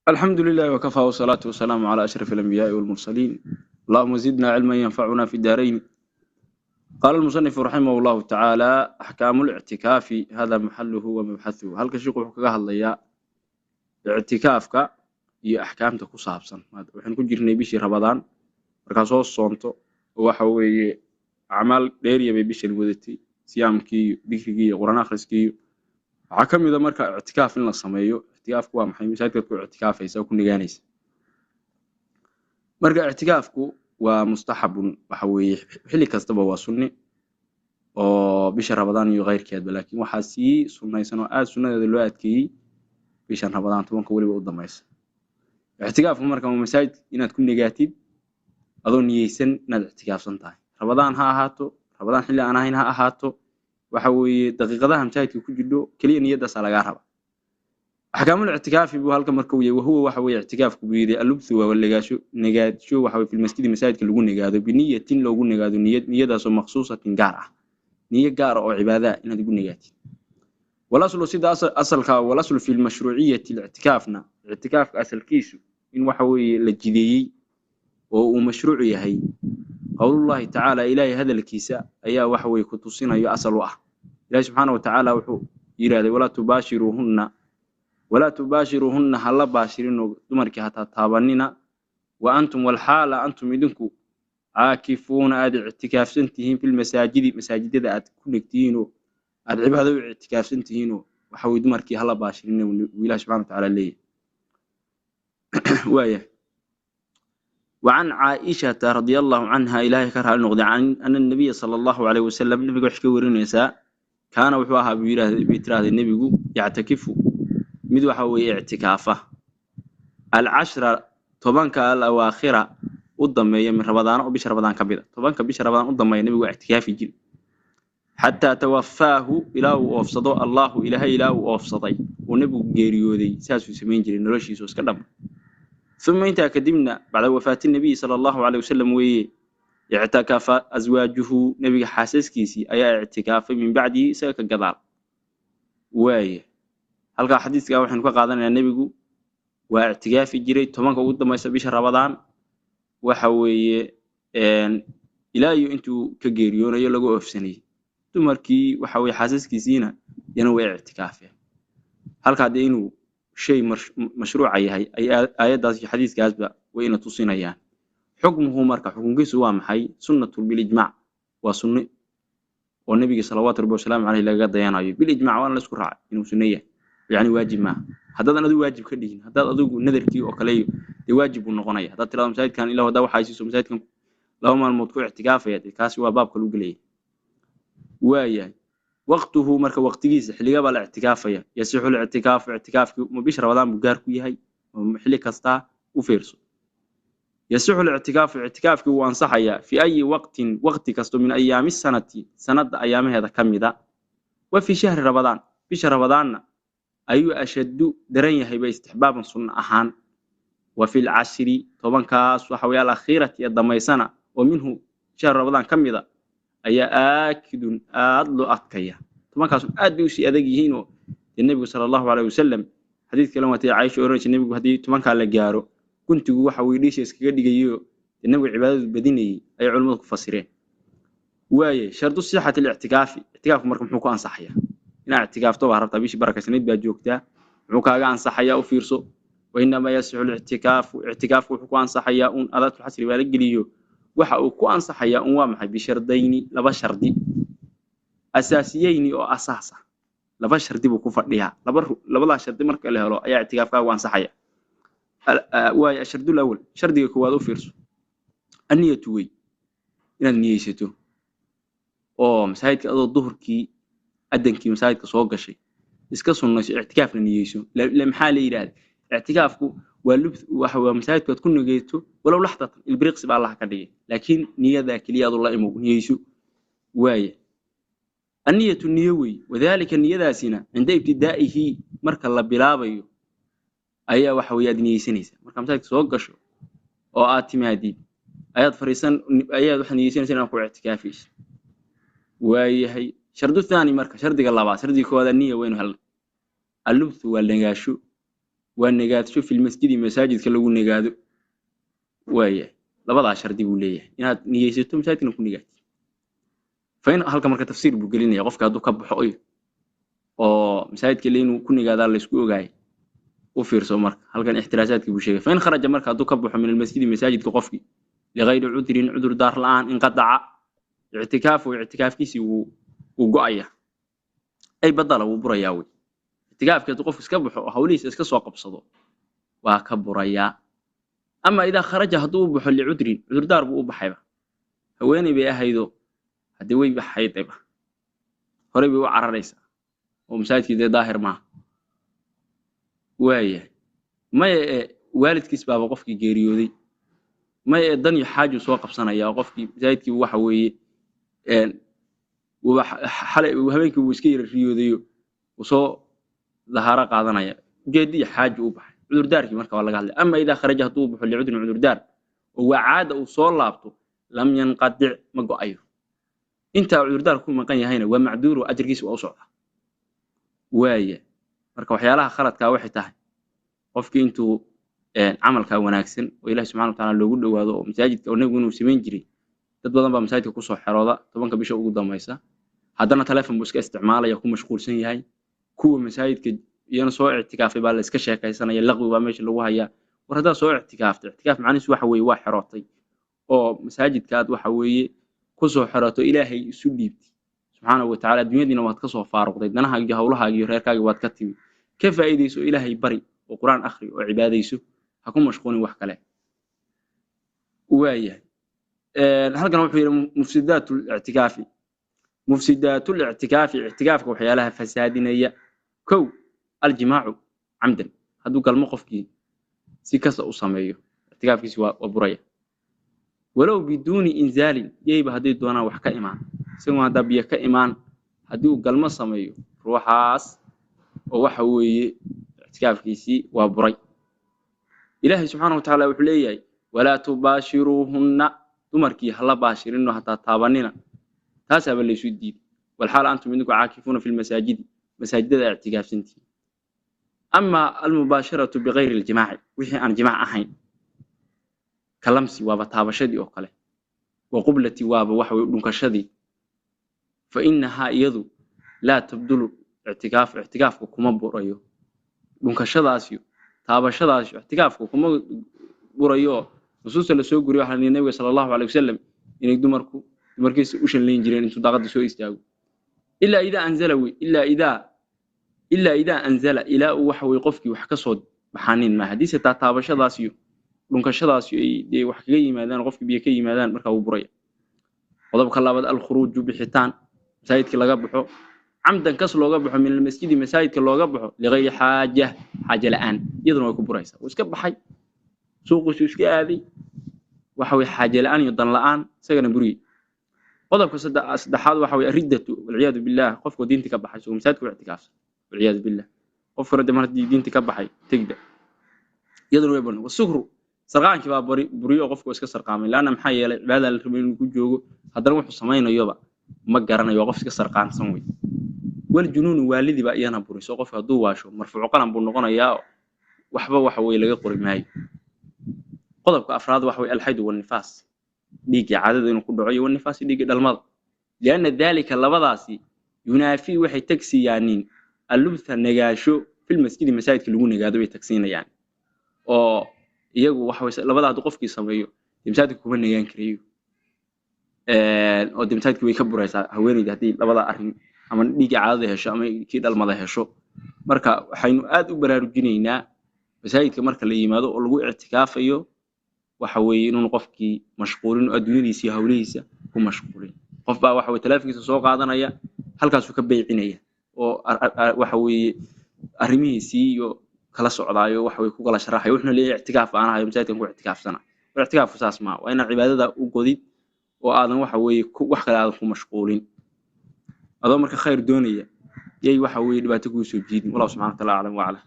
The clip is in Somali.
الحمد لله وكفى والصلاة والسلام على أشرف الأنبياء والمرسلين اللهم زدنا علما ينفعنا في الدارين. قال المصنف رحمه الله تعالى: أحكام الاعتكاف، هذا محله ومبحثه. Halka sheekhu wuxuu kaga hadlayaa ictikaafka iyo axkaamta ku saabsan. Waxaan ku jirnay bishii Ramadaan. Markaa soo soonto, waxa weeye acmaal dheeriya bay bishan wadatay, siyaamkii iyo dikrigii iyo Qur'aan akhriskii. Iyo waxaa ka mid a marka ictikaaf in la sameeyo. Ictikaafku waa maxay? Masaajidkaad ku ictikaafaysa oo ku nigaanaysa. Marka ictikaafku waa mustaxabun, waxa weeye xilli kastaba waa sunni oo bisha Ramadaan iyo keyrkeedba, laakiin waxaa sii sunnaysan oo aada sunnadeeda loo adkeeyey bishan Ramadaan, 10-ka weliba u dambaysa. Ictikaafku marka waa masaajid inaad ku nigaatid adoo niyeysan inaad ictikaafsan tahay, Ramadaan ha ahaato, Ramadaan xilli aan ahayn ha ahaato. Waxa weeye daqiiqadaha masaajidka ku jidho keliya niyaddaasaa lagaa raba. Axkaamul ictikaafi buu halka marka uu yahay. Wahuwa, waxa weeye ictikaafku buu yidhi, اللبث waa nagaansho, nagaansho waxa weye في المسجد, masaajidka lagu nagaado, بنية loogu nagaado niyad, niyadaasoo مخصوصة gaar ah, niyo gaar ah oo cibaada ah inaad ugu nagaatid. والأصل, sida asalka, والأصل في مشروعية الاعتكاف-na, ictikaafka asalkiisu in waxa weeye la jideeyey oo uu mashruuc yahay, قول الله تعالى, Ilaahay hadalkiisa ayaa waxa weye ku tusinayo asal u ah. Ilahi subxaana wa tacaala wuxuu yidhahday: ولا تباشروهن, ولا تباشروهن, hala baashirinoo dumarkii hataa taabanina, وأنتم, والحال أنتم idinku, عاكفون, aad ictikaafsan tihiin, في المساجد, masaajidada aad ku negtihiinoo aad cibaado u ictikaafsan tihiinoo waxa weye dumarkii hala baashirina uu Ilahi subxana wa tacaala leeyahay. Waaya. وعن عائشة رضي الله عنها, Ilaahay ka raali noqday, عن أن النبي صلى الله عليه وسلم, nabiga waxay ka warinaysaa, كان wuxuu ahaa buu yidhaahday, bay tiraahday, nebigu يعتكف mid waxa weeye ictikaafa العشر, 10-ka, الأواخر u dambeeya, من رمضان, oo bisha Ramadaan ka mid a. 10-ka bisha Ramadaan u dambeeya nebigu waa ictikaafi jiri, حتى توفاه, ilaa uu oofsado, الله, Ilaahay ilaa uu oofsaday uu nebigu geeriyooday. Saasuu samayn jiray noloshiisu iska dham. ثم intaa kadibna, بعد وفاة النبي صلى الله عليه وسلم weeye, اعتكف أزواجه, nebiga xaasaskiisii ayaa ictikaafay, من بعده, isaga ka gadaal. Waaye, halkaa xadiiskaa waxaynu ka qaadanaynaa nebigu waa ictikaafi jiray 10-ka ugu dambaysa bisha Ramadaan, waxa weeye ilaa iyo intuu ka geeriyoonayo lagu oofsanayey. Dumarkii, waxa weye xaasaskiisiina, iyana way ictikaafeen. Halkaa dee inuu shay mashruuca yahay ay aayaddaas iyo xadiiskaasba way ina tusinayaan. حكمه, marka xukunkiisu waa maxay? سنة بالإجماع, waa sunne oo nebiga salawaatu rabbi wasalaamu caleyh lagaga dayanayo بالإجماع, waana la isku raacay inuu sunno yahay. Yacni waajib maaha haddaadan adigu waajib ka dhigin. Haddaad adigu nadarkii oo kale iyo dee waajib buu noqonaya. Haddaad tirado masaajidkan ilah haddaa waxaa siiso masaajidkan 2 maalmood ku ictikaafaya, dee kaasi waa baabka lagu gelaya. Waayahay, وقته, marka waqtigiisa xilliga baa la ictikaafaya? يصح الاعتكاف, ictikaafkii ma bisha Ramadaan buu gaar ku yahay oo xilli kastaa? U fiirso. يصح الاعتكاف, ictikaafkii wuu ansaxayaa, في أي وقت, waqti kasto, من أيام السنة, sanadda ayaamaheeda ka mida, وفي شهر رمضان, bisha Ramadaanna ayuu أشد daran yahayba استحبابا, sunno ahaan. وفي العشر, 10-kaas waxa weeye, الأخيرة ee damaysana, oo منه, شهر رمضان ka mida, ayaa آكد, aad loo adkaya. 10-kaas aad bay usii adag yihiin oo dee nebigu sala allahu caleyhi wasalam xadiid kale waatay Caaisha oranaysa, nebigu haddii 10-kaa la gaaro guntigu waxa weye dhiisha iskaga dhigayo, dee nebigu cibaadadu badinayay ayay culimmadu ku fasireen. Waaye, شرط صحة الاعتكاف, ictikaafku marka muxuu ku ansaxayaa? Inaad ictikaafto baa rabtaa, bishii barakaysnayd baa joogtaa, muxuu kaaga ansaxayaa? U fiirso. وإنما يصح الاعتكاف, ictikaafku wuxuu ku ansaxayaa un, أداة الحصر baa la geliyo, waxa uu ku ansaxayaa un waa maxay? بشرطين, laba shardi, أساسيين, oo asaas ah. Laba shardi buu ku fadhiyaa. Labadaa shardi marka la helo ayaa ictikaafkaagu ansaxaya. Waayo, الشرط الأول, shardiga koowaad, u fiirso, النية wey, inaad niyeysato oo masaajidka adoo duhurkii adankii masaajidka soo gashay iska sunnayso, ictikaafna niyeyso. Maxaa la yidhahda? Ictikaafku waa لبث, waxa waa masaajidka aad ku nageyto, ولو لحظة, ilbiriqsi baa Allaha ka dhigay, laakiin niyadaa keliya adu la imow, niyeyso. Waaya, النية niyo wey. وذلك, niyadaasina, عند ابتدائه, marka la bilaabayo ayaa waxa weeye aad niyeysanaysaa. Marka masaajidka soo gasho oo aad timaadid ayaad fariisan, ayaad waxaad niyeysanaysaa inaad ku ictikaafayso. Waayahay, الشرط الثاني, marka shardiga labaad, shardiga koowaad النية waynu helnay, اللبث waa nagaasho. Waa nagaadsho filmasjidi, masaajidka lagu nagaado. Waaya, labadaa shardi buu leeyahay: inaad niyeysato, masaajidkana ku nagaatid. Fain halka marka tafsiir buu gelinaya. Qofka hadduu ka baxo oy oo masaajidka le inuu ku nagaadaa laysku ogaayay, u fiirso marka halkan ixtiraasaadkii buu sheegay. Fain kharaja, marka hadduu ka baxo, min almasjidi, masaajidka, qofkii ligayri cudrin, cudur daar la'aan, inqadaca ictikaafu, ictikaafkiisii wuu go'aya, ay badala, wuu burayaa wey. Ictikaafki hadduu qofku iska baxo oo hawlihiisa iska soo qabsado, waa ka burayaa. Ama idaa kharaja, hadduu u baxo, licudrin, cudurdaar buu u baxayba. Haweeney bay ahaydo, haddii way baxaydayba, horey bay u cararaysaa oo masaajidkii dee daahir maaha. Waayahay, maya ee waalidkiis baaba qofkii geeriyooday, maya ee dan iyo xaajuu soo qabsanaya oo qofkii masaajidkii waxa weeye xalay habeenkii wuu iska yara riyoodayo, wuu soo dahaaro qaadanaya, ujeeddi iyo xaaji u baxay. Cudurdaarkii marka waa laga hadlay. Ama idaa kharaja, hadduu baxo, licudrin, cudurdaar, oo wacaada, uu soo laabto, lam yanqadic, ma go'ayo. Intaa cudurdaar ku maqan yahayna waa macduuru, ajarkiisa waa u socdaa. Waaya, marka waxyaalaha khaladkaa waxay tahay qofkii intuu camalkaa wanaagsan oo Ilahi subxana wa taala loogu dhowaado oo masaajidka oo nebigu inuu samayn jiray. Dad badan baa masaajidka kusoo xerooda 10-ka bisha ugu dambaysa, haddana telefon buu iska isticmaalaya, ku mashquulsan yahay. Kuwa masaajidka iyana soo ictikaafay baa la iska sheekaysanaya, laqwi baa meesha lagu hayaa. War haddaad soo ictikaaftay, ictikaaf macnihiisu waxa weeye waa xerootay oo masaajidkaad waxa weeye kusoo xerooto, Ilaahay isu dhiibtay subxaanahu wa tacala, adduunyadiina waad ka soo faaruqday, danahaaga iyo hawlahaaga iyo reerkaaga waad ka timi. Ka faa'iidayso oo Ilaahay bari oo Qur-aan akhri oo cibaadayso, ha ku mashquulin wax kale. Waayahay, halkan wuxuu yidhi: mufsidaat lictikaafi. Mufsidaat lictikaafi, ictikaafka waxyaalaha fasaadinaya. Kow, aljimaacu camdan, hadduu galmo qofkii si kasta u sameeyo, ictikaafkiisi waa buraya, walow biduuni inzaalin, yayba hadday doonaan wax ka imaan. Isagoo haddaa biyo ka imaan, haddii uu galmo sameeyo ruuxaas oo waxa weeye ictikaafkiisii waa buray. Ilaahay subxaana wa tacaala wuxuu leeyahay: walaa tubaashiruuhunna, dumarkii hala baashirino, hataa taabanina. Taasaaba laysu diiday. Walxaal antum, idinku, caakifuuna fi lmasaajidi, masaajidada ictikaafsantihiin. Ama almubaasharatu bigayri aljimaaci, wixii aan jimaac ahayn, kalamsi, waaba taabashadii oo kale, wa qublati, waaba waxa weye dhunkashadii, fa inahaa, iyadu, laa tabdulu ictikaaf, ictikaafku kuma burayo. Dhunkashadaasiyo taabashadaasiyo ictikaafku kuma burayo. Nusuusta lasoo guriyo waxaa la nabiga sala Allahu alay wasalam inay dumarku dumarkiisa u shanlayn jireen intuu daaqada soo istaago, ilaa idaa anzala wey, ilaa idaa anzala, ilaa uu waxa weye qofkii wax ka soo baxaanin maaha. Haddiise taa taabashadaas iyo dhunkashadaas ay dee wax kaga yimaadaan, qofkii biyo ka yimaadaan, markaa wuu buraya. Qodobka labaad: alkhuruuju, bixitaan masaajidkii laga baxo, camdan, kas looga baxo, min almasjidi, masaajidka looga baxo, ligayri xaaja, xaaja la'aan, iyaduna way ku buraysaa. Wuu iska baxay, suuqiisu iska aaday, waxa weye xaaje la'aan iyo dan la'aan, isagana buriyey. Qodobka saddexaad waxa weye ariddatu, walciyaadu billah, qofku diinta ka baxay isagoo masaajidka u ictikaafsan, walciyaadu billah. Qofkuna de mar haddii diinta ka baxay, tegda, iyaduna way burin. Wasukru, sarqaankii baa buri buriyo. Qofku iska sarqaamay, laanna maxaa yeelay cibaadada la rabay inuu ku joogo, haddana wuxuu samaynayoba ma garanayo, waa qof iska sarqaansan wey. Waljunuunu, waalidii baa iyana buriso. Qofka hadduu waasho, marfuucu qalam buu noqonayaa, waxba waxa weye laga qori maayo. Qodobka afraad waxa weye alxaydu walnifaas, dhiiggii caadada inuu ku dhaco iyo wanifaas, dhiiggii dhalmada. Lianna daalika, labadaasi, yunaafii, waxay tagsiyaaniin, allubtha, nagaasho, filmasjidi, masaajidka lagu nagaado bay tagsiinayaan. Oo iyagu waxa weye labada hadduu qofkii sameeyo, dee masaajidka kuma nagaan karayo oo dee masaajidka way ka buraysaa. Haweeneyda haddii labada arrin ama dhiiggii caadada hesho ama kii dhalmada hesho. Marka waxaynu aad u baraarujinaynaa masaajidka marka la yimaado oo lagu ictikaafayo, waxa weeye inuun qofkii mashquulin oo adduunyadiisa iyo hawlihiisa ku mashquulin. Qof baa waxa weye taleefonkiisa soo qaadanaya, halkaasuu ka beycinaya oo waxa weeye arrimihiisii iyo kala socdaayo, waxa weye ku kala sharaxayo, wuxuuna leeyahay ictikaaf aan ahayo, masaajidkan ku ictikaafsana. War ictikaafku saas maa, waa inaad cibaadada u godid oo aadan waxa weeye wax kale aadan ku mashquulin. Adoo marka khayr doonaya yay waxa weeye dhibaato kuu soo jiidin. Wallahu subxana wa taala aclam waclam.